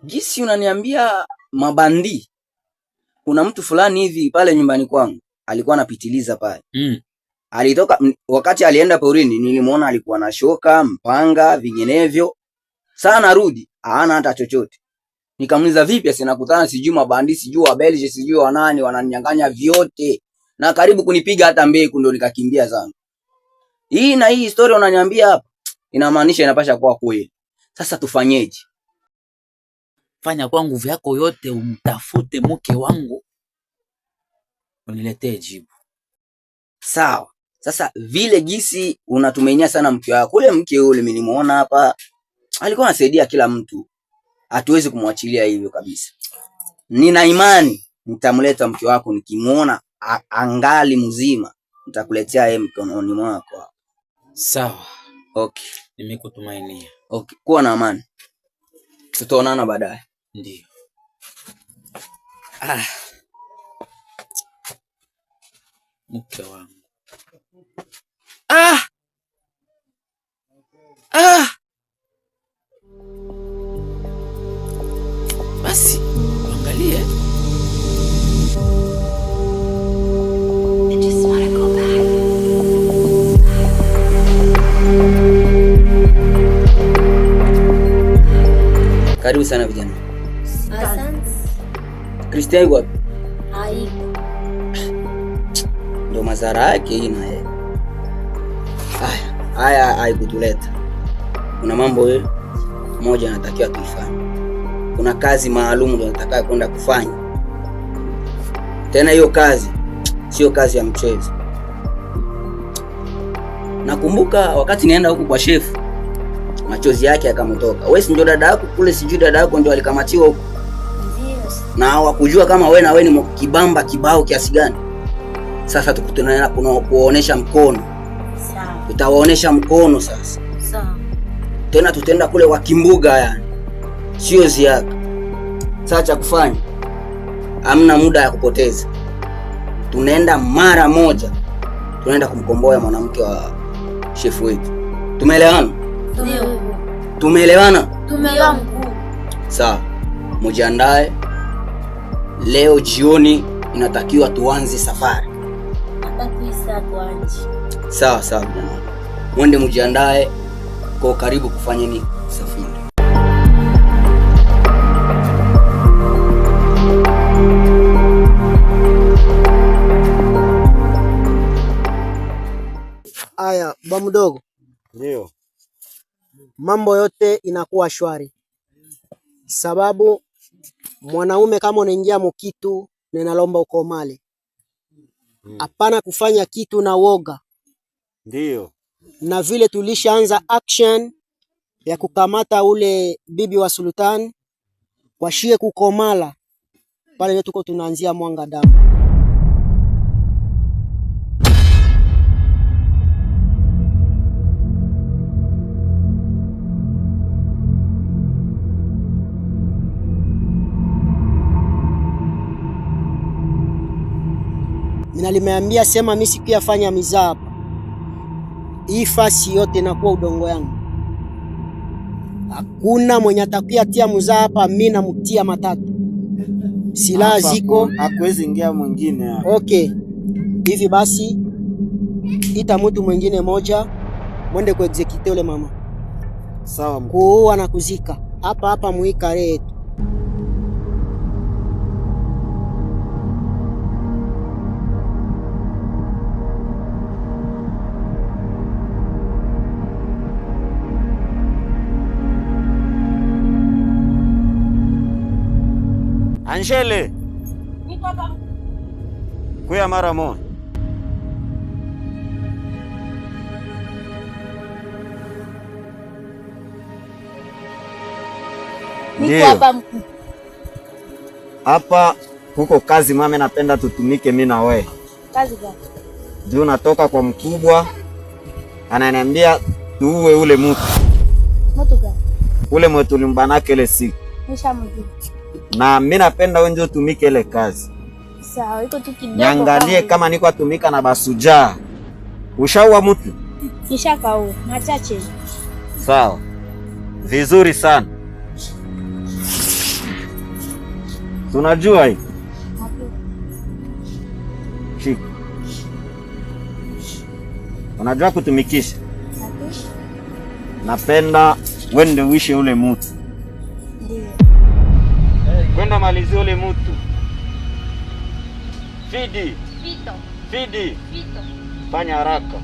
Gisi unaniambia mabandi, kuna mtu fulani hivi pale nyumbani kwangu alikuwa anapitiliza pale. Alitoka wakati alienda porini, nilimuona alikuwa na shoka, mpanga, vinginevyo. Sana narudi, hana hata chochote. Nikamuuliza vipi, asinakutana sijui mabandi, sijui wa Belgium, sijui wa nani, wananinyang'anya vyote na karibu kunipiga hata mbeku, ndo nikakimbia zangu. Hii na hii historia unaniambia hapa inamaanisha inapasha kuwa kweli. Sasa tufanyeje? Fanya kwa nguvu yako yote umtafute mke wangu uniletee jibu. Sawa. Sasa vile gisi unatumainia sana mke wako, ule mke ule mimi nimuona hapa alikuwa anasaidia kila mtu, hatuwezi kumwachilia hivyo kabisa. Nina imani nitamleta mke wako, nikimuona angali mzima nitakuletea yeye mkononi mwako. Sawa. Okay. Nimekutumainia. Okay, kuwa na amani, tutaonana baadaye. Ndio. Ah. Mke wangu. Ah! Ah! Basi, angalie. I just wanna go back. Karibu sana vijana. Asante. Christian yuko wapi? Haiko. Ndo madhara yake hii na yeye. Haya, haya haikutuleta. Kuna mambo moja natakiwa tuifanye. Kuna kazi maalum ndo nataka kwenda kufanya. Tena hiyo kazi sio kazi ya mchezo. Nakumbuka wakati nienda huku kwa chef, machozi yake yakamtoka. Wewe si ndio dada yako kule, sijui dada yako ndio alikamatiwa huko. Ndio. Na hawakujua kama wewe na wewe ni kibamba kibao kiasi gani. Sasa tukutana kuna kuonesha mkono. Sawa. Tutawaonesha mkono sasa. Sawa. Tena tutaenda kule kwa kimbuga yani. Sio ziaka. Sasa cha kufanya, hamna muda ya kupoteza. Tunaenda mara moja. Tunaenda kumkomboa mwanamke wa shefu wetu. Tumeelewana? Ndio. Tumeelewana? Tumeelewana mkuu. Sawa. Mujiandae. Leo jioni inatakiwa tuanze safari. Hata tuanze. Sawa sawa vijana. Mwende mujiandae kwa karibu kufanya ni safari. Aya, ba mdogo. Ndio. Mambo yote inakuwa shwari. Sababu mwanaume kama unaingia mukitu ninalomba ukomale. Hapana kufanya kitu na woga. Ndio. Na vile tulishaanza action ya kukamata ule bibi wa sultani washie kukomala pale ndio tuko tunaanzia mwanga damu. Mina limeambia sema mimi sikuyafanya mizaa hapa. Hii fasi yote inakuwa udongo yangu. Hakuna mwenye atakuya tia muzaa hapa, mimi namtia matatu. Silaha Hapa ziko. hakuwezi ingia mwingine hapa. Okay. Hivi basi ita mtu mwingine moja mwende kuexecute ule mama. Sawa mkuu. Kuua na kuzika. Hapa hapa muikare yetu. Angele. Niko hapa. Kuya mara moja. Niko Ndio. hapa mkuu. Hapa huko kazi mame, napenda tutumike mimi na wewe. Kazi gani? Juu natoka kwa mkubwa ananiambia tuue ule mtu. Mtu gani? Ule mwe tulimbanake ile siku. Nishamjua. Na mimi napenda wewe ndio utumike ile kazi. Sawa, iko tu kidogo. Niangalie kama niko atumika na basujaa. Ushaua mtu? Nishakaua, machache. Sawa. Vizuri sana. Tunajua hii. Shika. Unajua kutumikisha? Napenda wende uishe ule mutu. Ndio. Kwenda malizie ule mutu. Fidi. Fito. Fidi. Fito. Fanya haraka.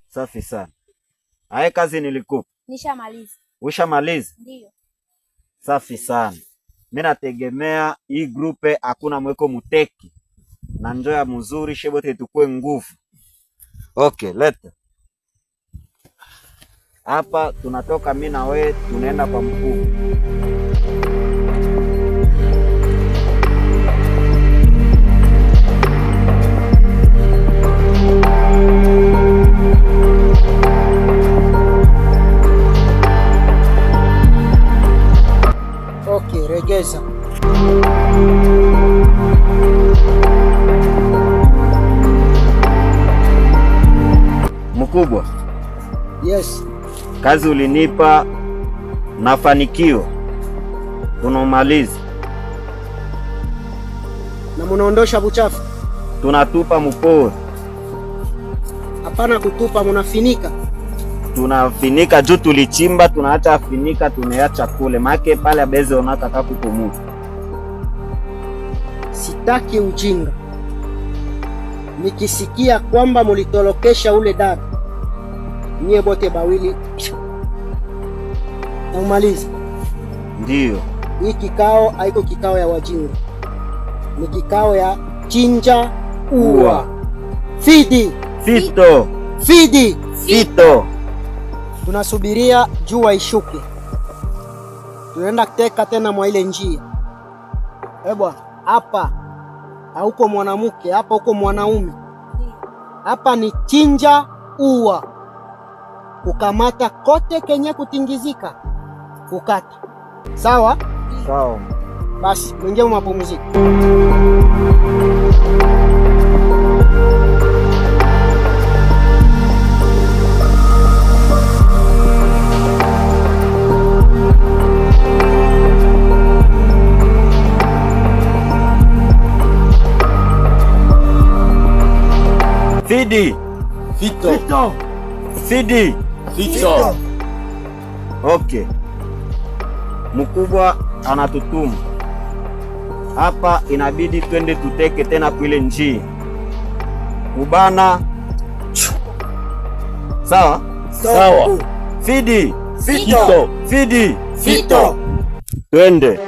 Safi sana. Haya, kazi nilikupa. Nishamaliza. Ushamaliza? Ndio. Safi sana. Mimi nategemea hii grupe hakuna mweko muteki. Na njoya mzuri shebote tukue nguvu. Okay, leta. Hapa tunatoka mimi na wewe tunaenda kwa mkuu. Okay, regeza. Mkubwa. Yes. Kazi ulinipa nafanikiwa. Tunamaliza. Na munaondosha buchafu. Tunatupa mpori. Hapana kutupa, munafinika. Tunafinika juu tulichimba, tunaacha finika, tunaacha kule. Make pale abeze onaka kukumu. Sitaki ujinga. Nikisikia kwamba mulitolokesha ule dada, nyie bote bawili na umalize. Ndio. Hii kikao haiko kikao ya wajinga. Ni kikao ya chinja ua. Fidi. Fito. Fidi. Fito. Tunasubiria jua ishuke. Tunaenda kuteka tena mwa ile njia. Eh bwana, hapa hauko mwanamke, hapa uko mwanaume. Hapa ni chinja ua. Kukamata kote kenye kutingizika, kukata. Sawa? Sawa. Basi, mwingie mapumziko. Fidi. Fito. Fito. Fidi. Fito. Okay. Mkubwa anatutuma. Hapa inabidi twende tuteke tena kuile njia. Kubana. Sawa? Sawa. Fidi. Fito. Fidi. Fito. Twende.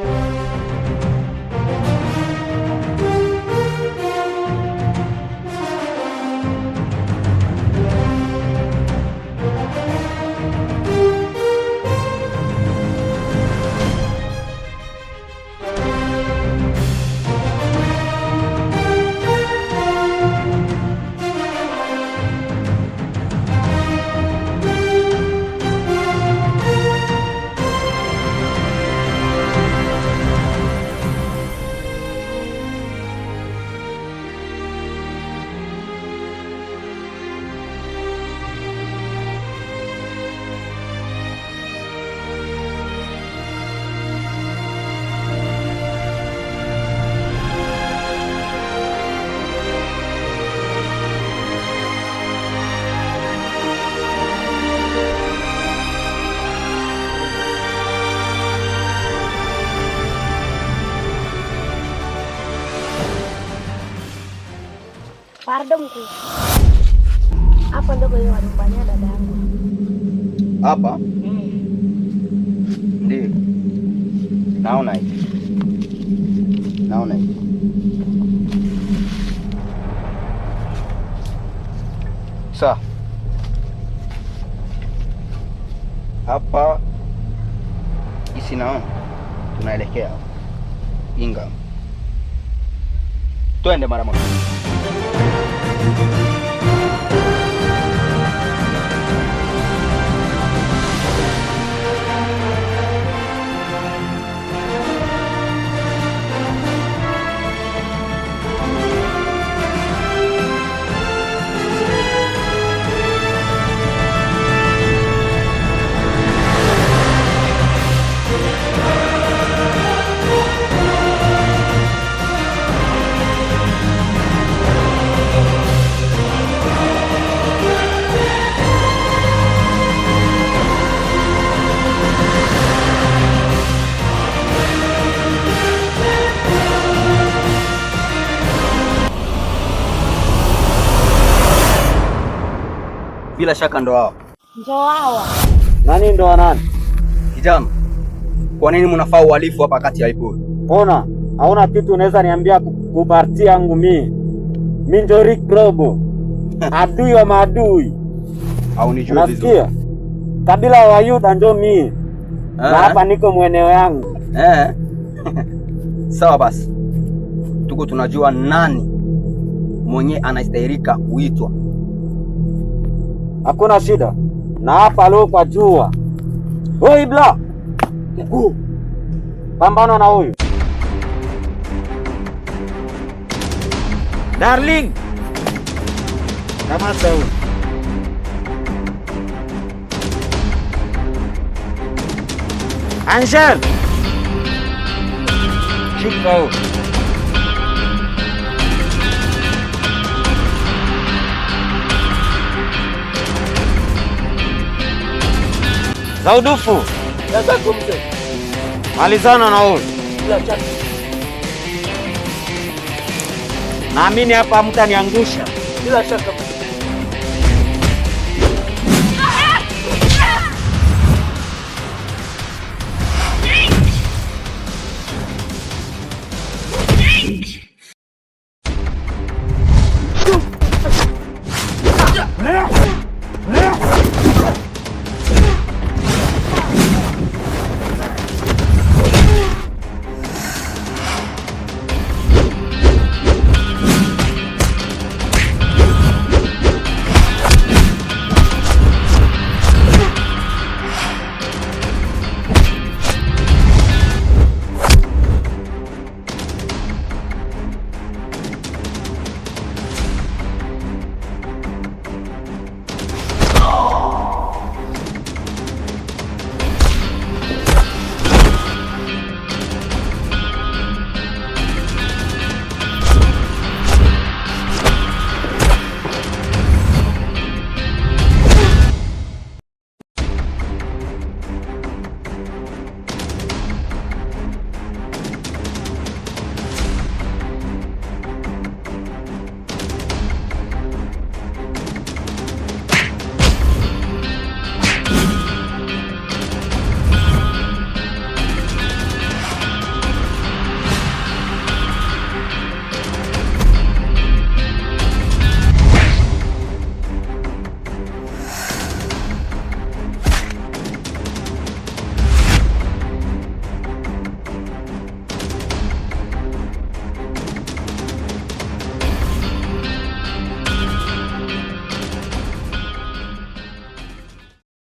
Pardon mkuu. Hapa ndio kwenye walumbania dada yangu. Hapa? Ndio. Naona hivi. Naona hivi. Sawa. Hapa isi naona tunaelekea Inga. Twende mara moja. Bila shaka ndo hao. Ndo hawa. Nani ndo wa nani? Kijana, kwa nini mnafaa uhalifu hapa kati ya ipori? Ona, hauna kitu unaweza niambia kuparti yangu mie. Mi njo Rick Robo. Adui wa maadui. Au nijue vizuri. Unasikia? Kabila wa Yuda njo mie. Na hapa niko mweneo yangu. Sawa basi. Tuko tunajua nani mwenye anastahilika kuitwa. Hakuna shida. Na hapa leo kwa jua. Oi Ibla. Mkuu. Pambana na huyu. Darling. Kamata huyu. Angel. Shika huyu. Zaudufu. Malizana na huyu. Naamini hapa mtaniangusha. Bila shaka.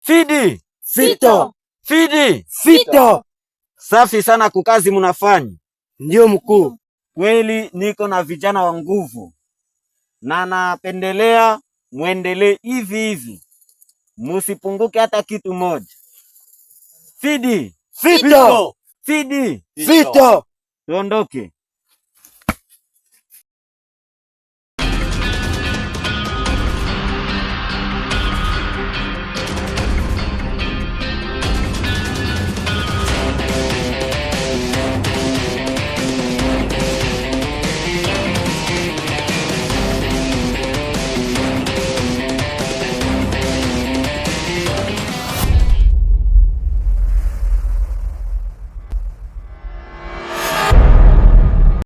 Fidi. Fito. Fidi. Fito. Safi sana kukazi munafanya. Ndio mkuu. Kweli niko na vijana wa nguvu na napendelea muendelee hivi hivi, musipunguke hata kitu moja. Fidi. Fito. Fidi. Fito. Tuondoke.